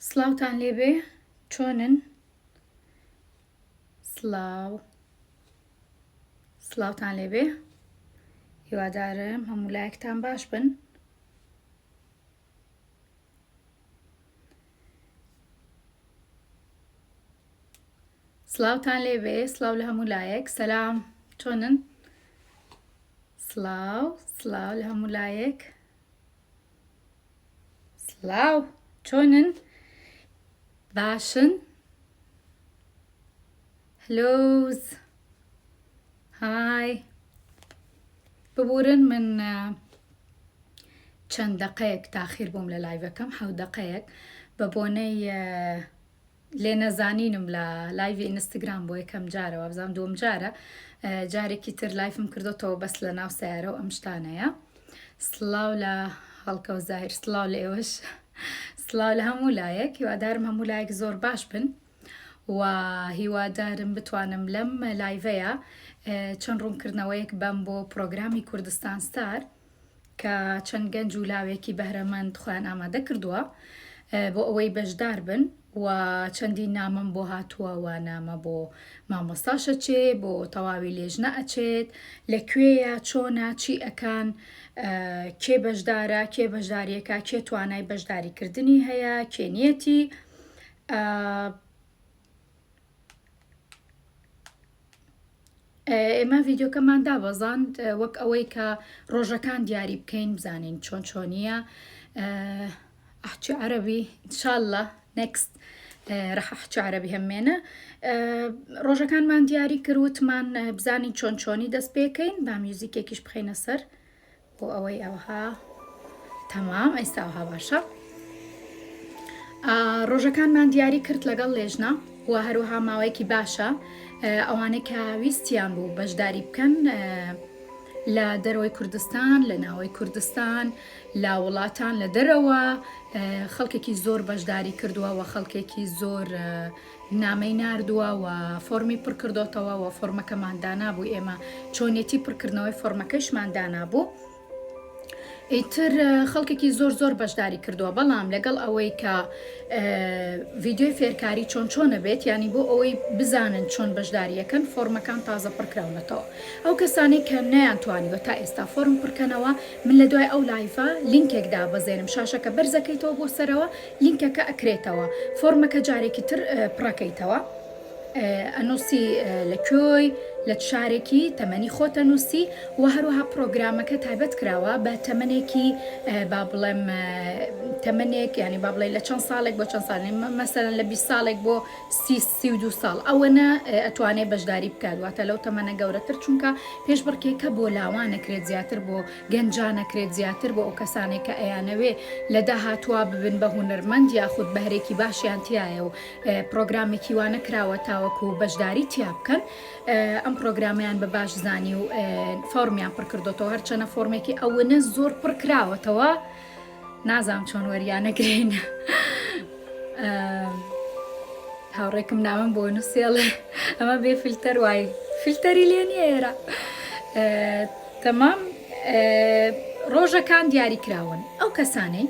سڵاوتان لێبێ چۆنن؟ سڵاو سڵاوتان لێبێ هیوادارم هەموو لایەکتان باش بن. سڵاوتان لێبێ سڵاو لە هەموو لایەک سەلام چۆنن؟ سڵاو سڵاو لە هەموو لایەک سڵاو چۆنن باشن هلۆز های ببورن من چەند دەقەیەک تاخیر بووم لە لایڤەکەم حەو دەقەیەک بە بۆنەی لێ نەزانینم لە لایڤی ئینستگرام بۆ یەکەم جارە وابزانم دووەم جارە جارێکی تر لایفم کردۆتەوە بەس لە ناو سیارە و ئەم شتانەیە سڵاو لە هەڵکەوت زاهیر سڵاو لە ئێوەش سڵاو لە هەموو لایەک هیوادارم هەموو لایەک زۆر باش بن و هیوادارم بتوانم لەم لایڤەیە چەند ڕوونکردنەوەیەک بەم بۆ پرۆگرامی کوردستان ستار کە چەند گەنج و لاوێکی بەهرەمەند خۆیان ئامادە کردووە بۆ ئەوەی بەشدار بن و چەندین نامەم بۆ هاتووە و نامە بۆ مامۆستاش ئەچێ بۆ تەواوی لێژنە ئەچێت لە کوێیە چۆنە چی ئەکەن کێ بەشدارە کێ بەشداریەکە کێ توانای بەشداریکردنی هەیە کێ نیەتی ئێمە ڤیددیوکەمان دابەزاند وەک ئەوەی کە ڕۆژەکان دیاری بکەین بزانین چۆن چۆنیە احكي عربي ان شاء الله next رح احكي عربي همێنە ڕۆژەکانمان دیاری کرد وتمان بزانین چۆن چۆنی دەست پێکەین با میوزیکێکیش بخەینە سەر بۆ ئەوەی ئەوها تەمام ئێستا ئەوها باشە ڕۆژەکانمان دیاری کرد لەگەڵ لێژنە و هەروەها ماوەیەکی باشە ئەوانەی کە ویستیان بوو بەشداری بکەن لە دەرەوەی کوردستان لە ناوەی کوردستان لە وڵاتان لە دەرەوە خەڵکێکی زۆر بەشداری کردووە و خەڵکێکی زۆر نامەی ناردووە و فۆرمی پڕکردۆتەوە و فۆرمەکەمان دانابوو ئێمە چۆنیەتی پڕکردنەوەی فۆرمەکەیشمان دانابوو ئیتر خەڵکێکی زۆر زۆر بەشداری کردووە بەڵام لەگەڵ ئەوەی کە ڤیددیوی فێرکاری چۆن چۆنە بێت ینی بۆ ئەوەی بزانن چۆن بەشداریەکەن فۆرمەکان تازە پڕکراونەتەوە ئەو کەسانەی کە نەیانتوانیوە تا ئێستا فۆرم پڕکەنەوە من لە دوای ئەو لایڤە لینکێک دابەزێنم شاشەکە بەرزەکەیتەوە بۆ سەرەوە لینکەکە ئەکرێتەوە فۆرمەکە جارێکی تر پڕەکەیتەوە ئەنووسی لە کوێی لە چ شارێکی تەمەنی خۆت ئەنووسی و هەروەها پرۆگرامەکە تایبەت کراوە بە تەمەنێکی با بڵێم تەمەنێک ینی با بڵێ لە چەند ساڵێک بۆ چەند ساڵ مەسەلەن لە 20 ساڵێک بۆ 32 ساڵ ئەوەنە ئەتوانێ بەشداری بکات واتە لەو تەمەنە گەورەتر چونکە پێشبڕکێکە بۆ لاوان ئەکرێت زیاتر بۆ گەنجان ئەکرێت زیاتر بۆ ئەو کەسانەی کە ئەیانەوێ لە داهاتووا ببن بە هونەرمەند یاخود بەهرێکی باشیان تیایە و پرۆگرامێکی وا نەکراوە تاوەکو بەشداری تیا بکەن ئەم پرۆگرامەیان بە باش زانی و فۆرمیان پڕکردۆتەوە هەرچەنە فۆرمێکی ئەوەنە زۆر پڕکراوەتەوە نازانم چۆن وەریانەگرین هاوڕێکم نامەم بۆ نووسێڵێ ئەمە بێ فلتەر وای فلتەری لێ نییە ئێرە تەمام ڕۆژەکان دیاری کراون ئەو کەسانەی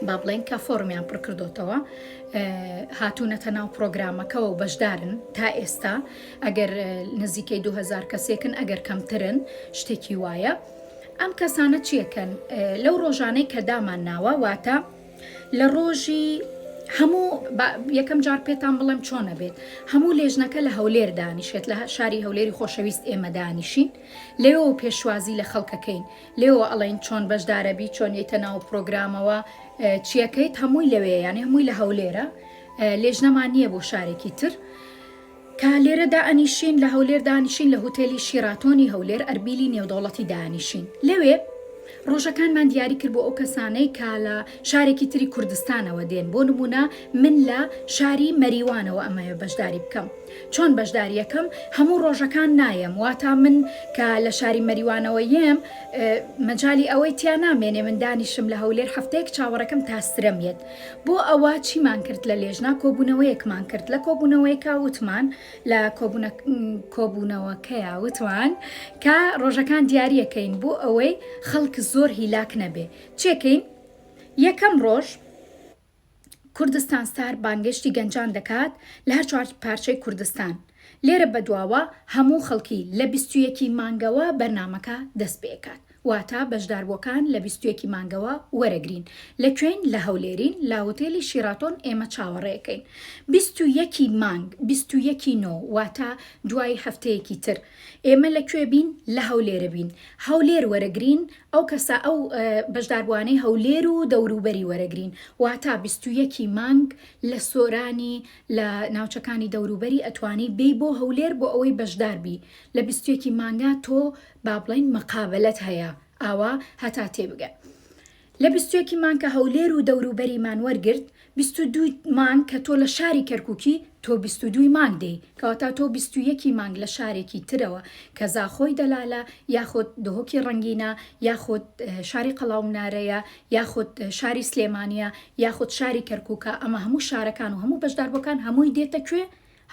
با بڵێن کە فۆرمیان پڕکردۆتەوە هاتوونەتە ناو پرۆگرامەکەەوە و بەشدارن تا ئێستا ئەگەر نزیکەی 2000 کەسێکن ئەگەر کەمترن شتێکی وایە ئەم کەسانە چیەکەن لەو ڕۆژانەی کە دامان ناوە واتە لە ڕۆژی هەموو یەکەم جار پێتان بڵێم چۆنە بێت هەموو لێژنەکە لە هەولێر دانیشێت لە شاری هەولێری خۆشەویست ئێمە دانیشین لێەوە پێشوازی لە خەڵکەکەین لێەوە ئەڵێن چۆن بەشدارەبی چۆن یتە ناو پرۆگرامەوە چیەکەیت هەمووی لەوێ یانێ هەمووی لە هەولێرە لێژنەمان نییە بۆ شارێکی تر کە لێرە دائەنیشین لە هەولێر دانیشین لە هوتێلی شیراتۆنی هەولێر ئەربیلی نێودەوڵەتی دانیشین لەوێ ڕۆژەکانمان دیاری کرد بۆ ئەو کەسانەی کە لە شارێکی تری کوردستانەوە دێن بۆ نمونە من لە شاری مەریوانەوە ئەمەوێ بەشداری بکەم چۆن بەشداریەکەم هەموو ڕۆژەکان نایەم واتا من کە لە شاری مەریوانەوە یەم مەجالی ئەوەی تیا نامێنێ من دانیشم لە هەولێر هەفتەیەک چاوەڕێکەم تا سرەم یەت بۆ ئەوە چیمان کرد لە لێژنە کۆبوونەوەیەکمان کرد لە کۆبوونەوەیەکا وتمان لە کۆبوونەوەکەیا وتمان کە ڕۆژەکان دیاریەکەین بۆ ئەوەی خەڵک زۆر هیلاک نەبێ چێکەین یەکەم ڕۆژ. کوردستان ستار بانگێشتی گەنجان دەکات لە هەر چوار پارچەی کوردستان. لێرە بەدواوە هەموو خەڵکی لە 21 ی مانگەوە بەرنامەکە دەست پێکات. واتە بەشداربووەکان لە 21 ی مانگەوە وەرەگرین. لە کوێین؟ لە هەولێرین، لە هوتێلی شیڕاتۆن ئێمە چاوەڕێکەین. 21 ی مانگ، 21 ی نۆ، واتە دوای هەفتەیەکی تر. ئێمە لە کوێ بین؟ لە هەولێرە بین. هەولێر وەرەگرین، ئەو کەسە ئەو بەشداربووانەی هەولێر و دەوروبەری وەرەگرین. واتە 21 ی مانگ لە سۆرانی لە ناوچەکانی دەوروبەری ئەتوانی بێی بۆ هەولێر بۆ ئەوەی بەشدار بی. لە 21 ی مانگا تۆ با بڵێین مقابەلەت هەیە ئاوا هەتا تێبگەن. لە 21 ی مانگ کە هەولێر و دەوروبەریمان وەرگرت، 22 ی مانگ کە تۆ لە شاری کەرکوکی تۆ 22 ی مانگ دێی، کەواتە تۆ 21 ی مانگ لە شارێکی ترەوە کە زاخۆی دەلالە یاخود دهۆکی ڕەنگینە یاخود شاری قەڵاومنارەیە یاخود شاری سلێمانیە یاخود شاری کەرکوکە ئەمە هەموو شارەکان و هەموو بەشداربووەکان هەمووی دێتە کوێ؟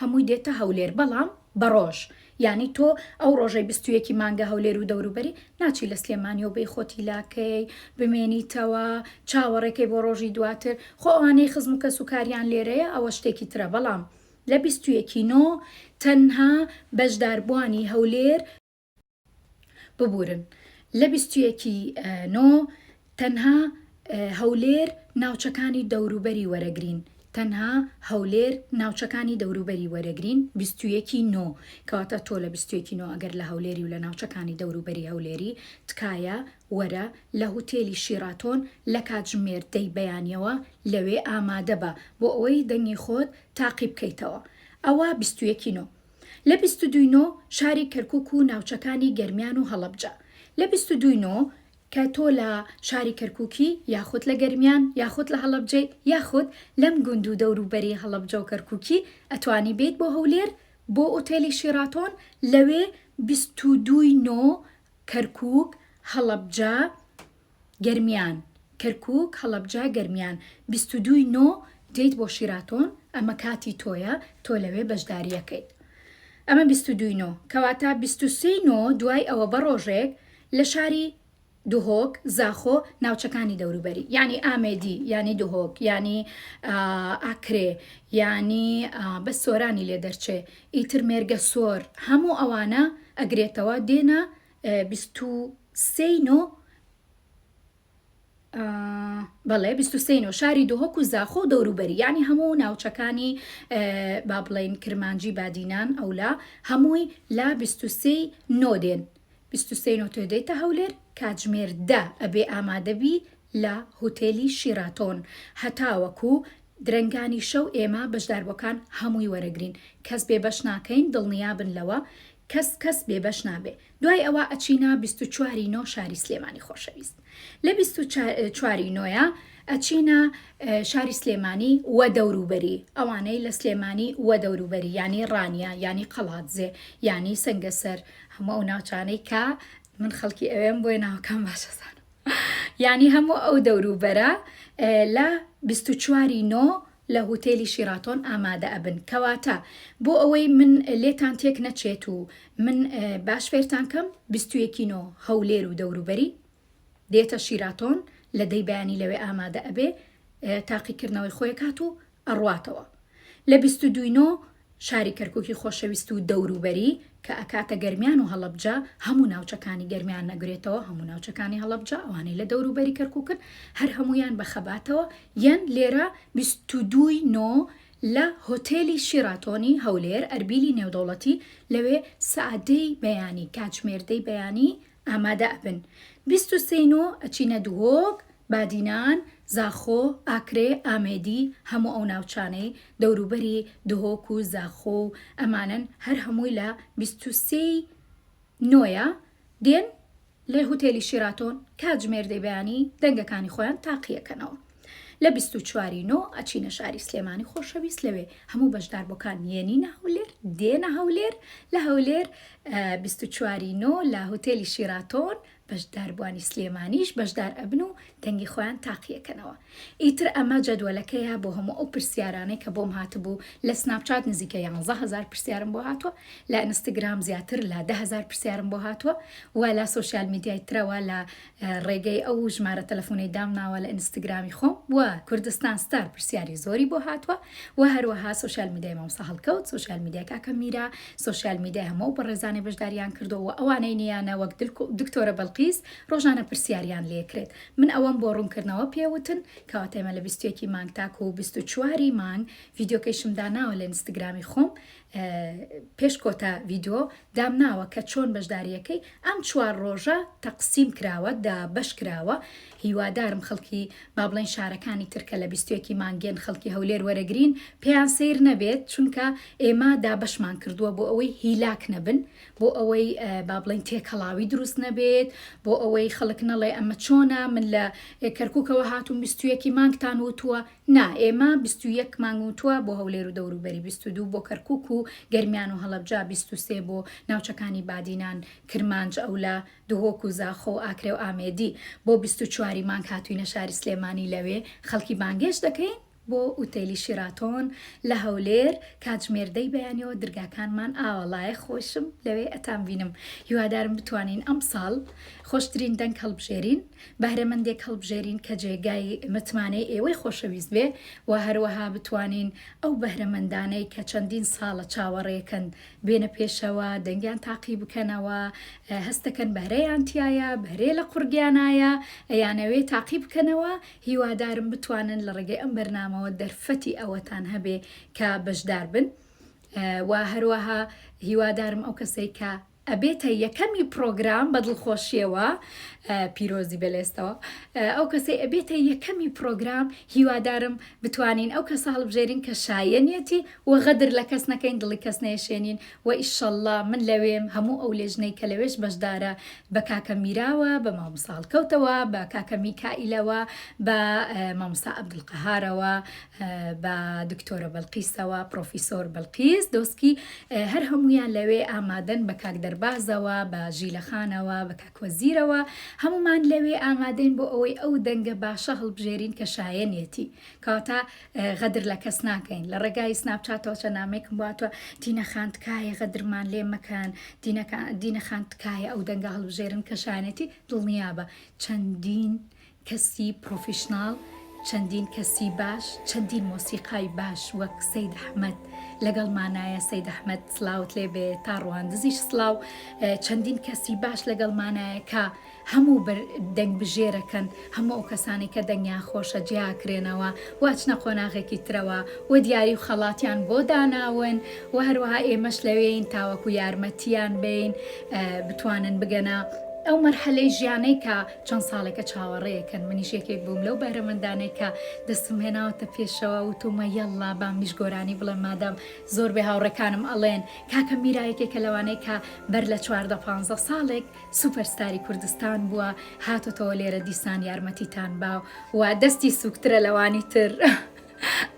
هەمووی دێتە هەولێر بەڵام بەڕۆژ یانی تۆ ئەو ڕۆژەی 21 ی مانگە هەولێر و دەوروبەری ناچی لە سلێمانیەوە بێی خۆتی لاکەی بمێنیتەوە چاوەڕێکەی بۆ ڕۆژی دواتر خۆ ئەوانەی خزم و کەس و کاریان لێرەیە ئەوە شتێکی ترە بەڵام لە 21 ی نۆ تەنها بەشداربوانی هەولێر ببورن لە 21 ی نۆ تەنها هەولێر ناوچەکانی دەوروبەری وەرەگرین تەنها هەولێر ناوچەکانی دەوروبەری وەرەگرین 21 ی نۆ کەواتە تۆ لە 21 ی نۆ ئەگەر لە هەولێری و لە ناوچەکانی دەوروبەری هەولێری تکایە وەرە لە هوتێلی شیڕاتۆن لە کاتژمێر دەی بەیانیەوە لەوێ ئامادەبە بۆ ئەوەی دەنگی خۆت تاقی بکەیتەوە ئەوە 21 ی نۆ لە 22 ی نۆ شاری کەرکوک و ناوچەکانی گەرمیان و هەڵەبجە. لە 22 ی نۆ کە تۆ لە شاری کەرکوکی یاخود لە گەرمیان یاخود لە هەڵەبجەی یاخود لەم گوند و دەوروبەری هەڵەبجە و کەرکوکی ئەتوانی بێیت بۆ هەولێر بۆ ئوتێلی شیڕاتۆن لەوێ 22 ی نۆ کەرکوک، هەڵەبجە، گەرمیان، کەرکوک، هەڵەبجە، گەرمیان، 22 ی نۆ دێیت بۆ شیراتۆن، ئەمە کاتی تۆیە، تۆ لەوێ بەشداری ئەکەیت. ئەمە 22 ی نۆ، کەواتە 23 ی نۆ دوای ئەوە بە ڕۆژێک لە شاری دهۆک، زاخۆ، ناوچەکانی دەوروبەری، یانی ئامێدی، یانی دهۆک، یانی ئاکرێ، یانی بەس سۆرانی لێ دەرچێ، ئیتر مێرگەسۆر، هەموو ئەوانە ئەگرێتەوە، دێنە 23 ی نۆ بەڵێ 23 نۆ شاری دهۆک و زاخۆ و دەوروبەری یعنی هەموو ناوچەکانی با بڵین کرمانجی بادینان ئەولا هەمووی لە 23 نۆ دێن 23 نۆ تۆ دێتە هەولێر کاتژمێر دە ئەبێ ئامادەبی لە هوتێلی شیراتۆن هەتاوەکو درەنگانی شەو ئێمە بەشداربوەکان هەمووی وەرەگرین کەس بێ بەش ناکەین دڵنیابن لەوە کەس کەس بێ بەش نابێ دوای ئەوە ئەچینە 24 ی نۆ شاری سلێمانی خۆشەویست لە 24 ی نۆیە ئەچینە شاری سلێمانی وە دەوروبەری ئەوانەی لە سلێمانی وە دەوروبەری یانی ڕانیە یانی قەڵادزێ یانی سەنگەسەر هەموو ئەو ناوچانەی کە من خەڵکی ئەوێم بۆیە ناوەکان باشەزانم یانی هەموو ئەو دەوروبەرە لە 24 ی نۆ لە هوتێلی شیراتۆن ئامادە ئەبن کەواتە بۆ ئەوەی من لێتان تێک نەچێت و من باش فێرتان کەم 21 ی نۆ هەولێر و دەوروبەری دێتە شیراتۆن لە دەی بەیانی لەوێ ئامادە ئەبێ تاقیکردنەوەی خۆی کات و ئەڕواتەوە لە 22 ی نۆ شاری کەرکوکی خۆشەویست و دەوروبەری کە ئەکاتە گەرمیان و هەڵەبجە، هەموو ناوچەکانی گەرمیان ئەگرێتەوە، هەموو ناوچەکانی هەڵەبجە، ئەوانەی لە دەوروبەری کەرکوکن هەر هەموویان بە خەباتەوە یەن لێرە 22 ی نۆ لە هۆتێلی شیراتۆنی هەولێر ئەربیلی نێودەوڵەتی لەوێ سەعات دەی بەیانی کاتژمێر دەی بەیانی ئامادە ئەبن 23 ی نۆ ئەچینە دهۆک بادینان، زاخۆ، ئاکرێ، ئامێدی، هەموو ئەو ناوچانەی دەوروبەری دهۆک و زاخۆ و ئەمانەن هەر هەمووی لە 23 ی نۆیە دێن لە هوتێلی شیراتۆن کاتژمێر دەی بەیانی دەنگەکانی خۆیان تاقیەکەنەوە. لە 24 ی نۆ ئەچینە شاری سلێمانی خۆشەویست لەوێ هەموو بەشداربووەکان یەنینە هەولێر دێنە هەولێر لە هەولێر 24 ی نۆ لە هوتێلی شیراتۆن. بەشداربوانی سلێمانیش بەشدار ئەبن و دەنگی خۆیان تاقیەکەنەوە. ئیتر ئەمە جەدوەلەکەیە بۆ هەموو ئەو پرسیارانەی کە بۆم هاتبوو لە سناپچات نزیکە 11 هەزار پرسیارم بۆ هاتووە لە ئینستگرام زیاتر لە 10 هەزار پرسیارم بۆ هاتووە و لە سۆشیال میدیای ترەوە لە ڕێگەی ئەو ژمارە تەلەفۆنەی دامناوە لە ئینستگرامی خۆم و کوردستان ستار پرسیاری زۆری بۆ هاتووە و هەروەها سۆشیال میدیای مامۆستا هەڵکەوت سۆشیال میدیای کاکە میرا سۆشیال میدیای هەموو ئەو بەڕێزانەی بەشداریان کردووە و ئەوانەی نییانە وەک دکتۆرە بەلقیس ڕۆژانە پرسیاریان لێکرێت من ئەوەم بۆ ڕوونکردنەوە پێ وتن کەواتە ئێمە لە 21 ی مانگ تاکو 24 ی مانگ ڤیدیۆکەیشم داناوە لە ئینستگرامی خۆم پێش کۆتا ڤیدیۆ دامناوە کە چۆن بەشداریەکەی ئەم چوار ڕۆژە تەقسیم کراوە دابەش کراوە هیوادارم خەڵکی با بڵێین شارەکانی تر کە لە 21 ی مانگێن خەڵکی هەولێر وەرەگرین پێیان سەیر نەبێت چونکە ئێمە دابەشمان کردووە بۆ ئەوەی هیلاک نەبن بۆ ئەوەی با بڵێین تێکەڵاوی دروست نەبێت بۆ ئەوەی خەڵک نەڵێ ئەمە چۆنە من لە کەرکوکەوە هاتووم 21 ی مانگتان وتووە نا ئێمە 21 مانگ وتووە بۆ هەولێر و دەوروبەری 22 بۆ کەرکوک و گەرمیان و هەڵەبجە 23 بۆ ناوچەکانی بادینان کرمانج ئەولا دهۆک و زاخۆ و ئاکرێ و ئامێدی بۆ 24 ی مانگ هاتوینە شاری سلێمانی لەوێ خەڵکی بانگێشت دەکەین بۆ ئوتێلی شیراتۆن لە هەولێر کاتژمێر دەی بەیانیەوە درگاکانمان ئاوەڵایە خۆشم لەوێ ئەتان بینم هیوادارم بتوانین ئەمساڵ خۆشترین دەنگ هەڵبژێرین بەهرەمەندێک هەڵبژێرین کە جێگای متمانەی ئێوەی خۆشەویست بێ و هەروەها بتوانین ئەو بەهرەمەندانەی کە چەندین ساڵە چاوەڕێکەن بێنە پێشەوە دەنگیان تاقی بکەنەوە هەستەکەن بەهرەیان تایە بەهرێ لە قوڕگیانایە ئەیانەوێ تاقی بکەنەوە هیوادارم بتوانن لە ڕێگەی ئەم بەرنامەوە دەرفەتی ئەوەتان هەبێ کە بەشدار بن و هەروەها هیوادارم ئەو کەسەی کە ئەبێتە یەکەمی پرۆگرام بە دڵخۆشیەوە پیرۆزی بەلێستەوە ئەو کەسەی ئەبێتە یەکەمی پرۆگرام هیوادارم بتوانین ئەو کەسە هەڵبژێرین کە شایەنیەتی و غەدر لە کەس نەکەین دڵی کەس نەیەشێنین وە ئیشەڵڵا من لەوێم هەموو ئەو لێژنەی کە لەوێش بەشدارە بە کاکە میراوە بە مامۆستا هەڵکەوتەوە بە کاکە میکائیلەوە بە مامۆستا عەبدولقەهارەوە بە دکتۆرە بەلقیسەوە پرۆفیسۆر بەلقیس دۆسکی هەر هەمویان لەوێ ئامادەن بە کاک دەربازەوە بە ژیلەخانەوە بە کاک وەزیرەوە هەمومان لەوێ ئامادەین بۆ ئەوەی ئەو دەنگە باشە هەڵبژێرین کە شایەنێتی کەواتە غەدر لە کەس ناکەین لە ڕێگای سناپچاتەوە چەند نامەیەکم بۆ هاتووە دینە خان تکایە غەدرمان لێ مەکەن دینە خان تکایە ئەو دەنگە هەڵبژێرن کە شایەنێتی دڵنیابە چەندین کەسی پرۆفیشناڵ چەندین کەسی باش چەندین مۆسیقای باش وەک سەید ئەحمەد لەگەڵمانایە سەید ئەحمەد سلاوت لێ بێ تا ڕواندزیش سلاو چەندین کەسی باش لەگەڵمانایە کە هەموو بەر دەنگ بژێرەکەن هەموو ئەو کەسانەی کە دەنگیان خۆشە جیاکرێنەوە و ئەچنە قۆناغێکی ترەوە و دیاری و خەڵاتیان بۆ داناون و هەروەها ئێمەش لەوێین تاوەکو یارمەتیان بەین بتوانن بگەنە ئەو مەرحەلەی ژیانەی کە چەند ساڵێکە چاوەڕێیەکەن منیش یەکێک بووم لەو بەهرەمەندانەی کە دەستم هێناوەتە پێشەوە وتومە یەڵڵا با منیش گۆرانی بڵێم مادام زۆربەی هاوڕێکانم ئەڵێن کاکە میرا یەکێکە لەوانەی کە بەر لە 14 پانزە ساڵێک سوپەر ستاری کوردستان بووە هاتۆتەوە لێرە دیسان یارمەتیتان با و دەستی سوکترە لەوانی تر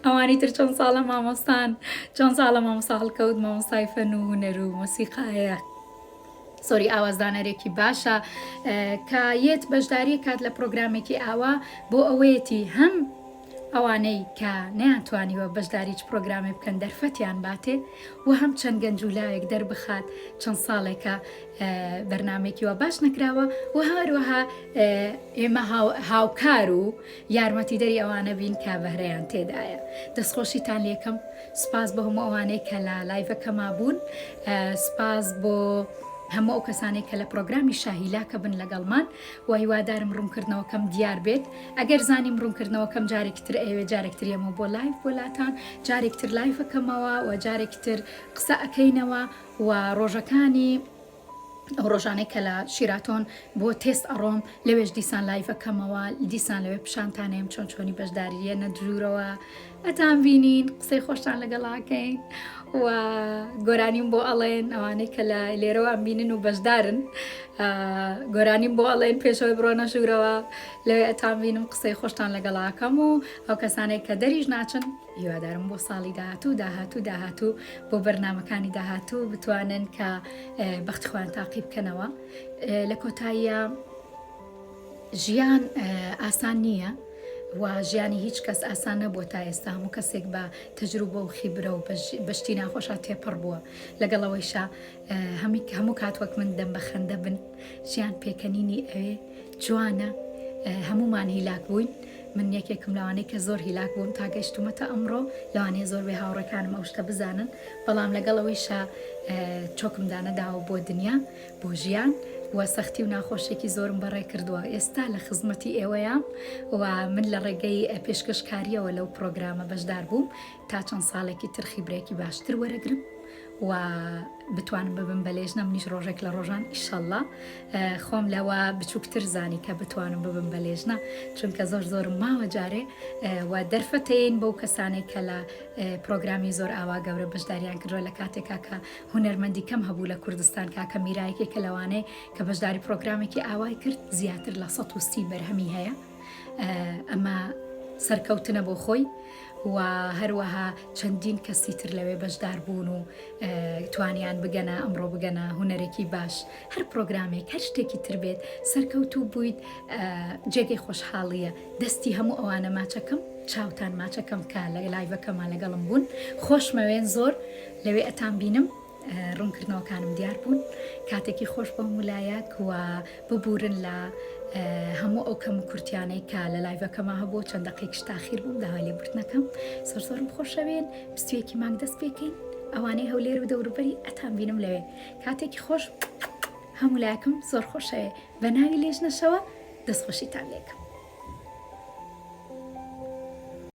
ئەوانی تر چەند ساڵە مامۆستان چەند ساڵە مامۆستا هەڵکەوت مامۆستای فەن و هونەر و مۆسیقایە sorry ئاوازدانەرێکی باشە کە یەت بەشداری کات لە پرۆگرامێکی ئاوا بۆ ئەوەیەتی هەم ئەوانەی کە نەیانتوانیوە بەشداری هیچ پرۆگرامێ بکەن دەرفەتیان باتێ و هەم چەند گەنج و لاوێک دەربخات چەند ساڵێکە بەرنامەیەکی وا باش نەکراوە و هەروەها ئێمە هاوکار و یارمەتیدەری ئەوانە بین کە بەهرەیان تێدایە دەستخۆشیتان لێکەم سپاس بۆ هەموو ئەوانەی کە لە لایڤەکەما بوون سپاس بۆ هەموو ئەو کەسانەی کە لە پرۆگرامی شاهیلاکە بن لەگەڵمان و هیوادارم ڕوونکردنەوەکەم دیار بێت ئەگەر زانیم ڕوونکردنەوەکەم جارێکی تر ئەیەوێ جارێک تر یەمەوە بۆ لایڤ بۆ لاتان جارێک تر لایڤەکەمەوە و جارێکی تر قسە ئەکەینەوە و ڕۆژەکانی ئەو ڕۆژانەی کە لە شیراتۆن بۆ تێست ئەڕۆم لەوێش دیسان لایڤەکەمەوە دیسان لەوێ پیشانتانەیەم چۆن چۆنی بەشداریە نەدژورەوە ئەتان بینین قسەی خۆشتان لەگەڵاکەین و گۆرانیم بۆ ئەڵێن ئەوانەی کە لە لێرەوە بینن و بەشدارن گۆرانیم بۆ ئەڵێن پێشەوەی بڕۆنە ژوورەوە لەوێ ئەتان بینم قسەی خۆشتان لەگەڵاکەم و ئەو کەسانێک کە دەریش ناچن هیوادارم بۆ ساڵی داهاتوو داهاتوو داهاتوو بۆ بەرنمەکانی داهاتوو بتوانن کە بەختی خۆیان تاقی بکەنەوە لە کۆتاییە. ژیان ئاسان نییە و ژیانی هیچ کەس ئاسان نەبووە تا ئێستا هەموو کەسێک بە تەجروبە و خیبرە و بە شتی ناخۆشا تێپەڕ بووە لەگەڵ ئەوەیشا هەموو کات وەک من دەم بە خەندە بن ژیان پێکەنینی ئەوێ جوانە هەمومان هیلاک بووین من یەکێکم لەوانەی کە زۆر هیلاک بووم تا گەشتومەتە ئەمڕۆ لەوانەیە زۆر بێ هاوڕێکانم ئەو شتە بزانن بەڵام لەگەڵ ئەوەیشا چۆکم دانەداوە بۆ دنیا بۆ ژیان و سەختی و ناخۆشیەکی زۆرم بەڕێ کردووە ئێستا لە خزمەتی ئێوەیام و من لە ڕێگەی پێشکەشکاریەوە لەو پرۆگرامە بەشدار بووم تا چەند ساڵێکی تر خیبرەیەکی باشتر وەرەگرم و بتوانم ببم بە لێژنە منیش ڕۆژێک لە ڕۆژان ئیشەڵڵا خۆم لەوە بچووکتر زانی کە بتوانم ببم بە لێژنە چونکە زۆر زۆرم ماوە جارێ و دەرفەتەین بەو کەسانێک کە لە پرۆگرامی زۆر ئاوا گەورە بەشداریان کردووە لە کاتێکا کە هونەرمەندی کەم هەبوو لە کوردستان کاکە میرا یەکێکە لەوانەی کە بەشداری پرۆگرامێکی ئاوای کرد زیاتر لە 130 بەرهەمی هەیە ئەمە سەرکەوتنە بۆ خۆی و هەروەها چەندین کەسی تر لەوێ بەشدار بوون و توانیان بگەنە ئەمڕۆ بگەنە هونەرێکی باش هەر پرۆگرامێک هەر شتێکی تر بێت سەرکەوتوو بوویت جێگەی خۆشحاڵیە دەستی هەموو ئەوانە ماچەکەم چاوتان ماچەکەم کە لە لایڤەکەما لەگەڵم بوون خۆشمەوێن زۆر لەوێ ئەتان بینم ڕوونکردنەوەکانم دیار بوون کاتێکی خۆش بۆ هەموو لایەک و ببورن لە هەموو ئەو کەم و کورتیانەی کە لە لایڤەکەما هەبوو چەند دەقێکش تاخیر بووم داوای لێبوردنەکەم زۆر زۆرم خۆشەوێن بیستویەکی مانگ دەست پێکەین ئەوانەی هەولێر و دەوروبەری ئەتان بینم لەوێ کاتێکی خۆش هەموو لایەکم زۆر خۆشەوێ بە ناوی لێژنەشەوە دەستخۆشیتان لێکم.